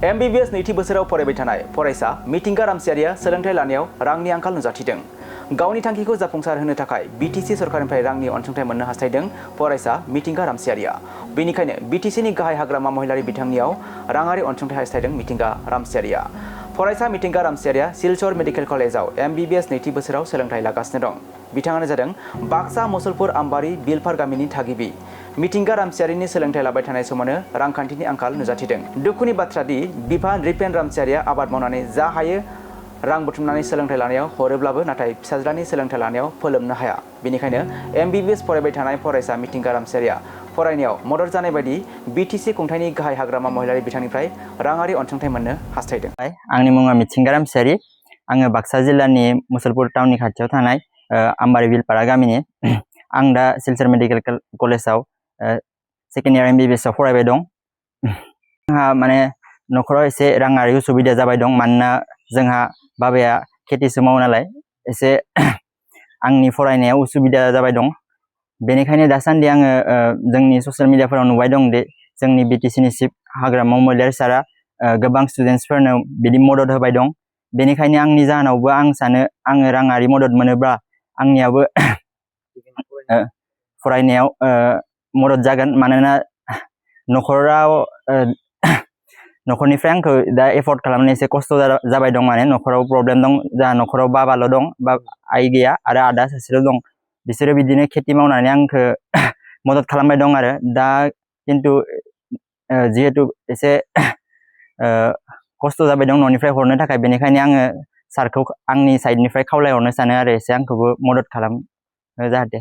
MBBS नैथि बोसोराव फरायबाय थानाय फरायसा मिथिंगा रामसियारिया सोलोंथाइ लानायाव रांनि आंखाल नुजाथिदों। गावनि थांखिखौ जाफुंसार होनो थाखाय BTC सरकारनिफ्राय रांनि अनसुंथाइ मोननो हास्थायदों फरायसा मिथिंगा रामसियारिया। बेनिखायनो BTCनि गाहाय हाग्रामा महिलारि बिथांनियाव राङारि अनसुंथाइ हास्थायदों मिथिंगा रामसियारिया। फरायसा मिथिंगा रामसियारिया सिलचर मेडिकेल कलेजाव MBBS नैथि बोसोराव सोलोंथाइ लागासिनो दं। बिथाङानो जादों बाक्सा मुसलपुर आम्बारि बिलफार गामिनि थागिबि। मिथिंगा रामसियारिनि सोलोंथाइ लाबाय थानाय समावनो रांखान्थिनि आंखाल नुजाथिदों। दुखुनि बाथ्रा दि बिफा रिपेन रामसियारिया आबाद मावनानै जा हायो रां बुथुमनानै सोलोंथाइ लानायाव हरोब्लाबो नाथाय फिसाज्लानि सोलोंथाइ लानायाव फोलोमनो हाया। बेनिखायनो MBBS फरायबाय थानाय फरायसा मिथिंगा रामसियारिया फरायनायाव मदद जानाय बायदि BTC खुंथायनि गाहाय हाग्रामा महिलारि बिथांनिफ्राय राङारि अनसुंथाइ मोननो हास्थायदों। आंनि मुङा मिथिंगा रामसियारि। आङो बाक्सा जिल्लानि मुसलपुर टाउननि खाथियाव थानाय आम्बारि बिलपारा गामिनि। आं दा सिलचर मेडिकेल कलेजाव सेकेन्ड इयार MBBS आव फरायबाय दं। जोंहा माने न'खराव एसे राङारि उसुबिदा जाबाय दं, मानोना जोंहा बाबाया खेथिसो मावो नालाय एसे आंनि फरायनायाव उसुबिदा जाबाय दं। बेनिखायनो दासान्दि आङो जोंनि ससियेल मिडियाफोराव नुबाय दं दि जोंनि BTCनि चिफ हाग्रामा महिलारि सारा गोबां स्टुडेन्टसफोरनो बिदि मदद होबाय दं। बेनिखायनो आंनि जाहोनावबो आं सानो आङो राङारि मदद मोनोब्ला आंनियाबो फरायनायाव मदद जागोन, मानोना न'खरनिफ्राय आंखौ दा एफर्ड खालामनो एसे खस्थ' जाबाय दं। माने न'खराव प्रब्लेम दं, जोंहा न'खराव बाबाल' दं, बा आइ गैया आरो आदा सासेल' दं। बिसोरो बिदिनो खेथि मावनानै आंखौ मदद खालामबाय दं आरो दा खिन्थु जिहेतु एसे खस्थ' जाबाय दं न'निफ्राय हरनो थाखाय, बेनिखायनो आङो सारखौ आंनि साइडनिफ्राय खावलायहरनो सानो आरो एसे आंखौबो मदद खालाम जाहाथे।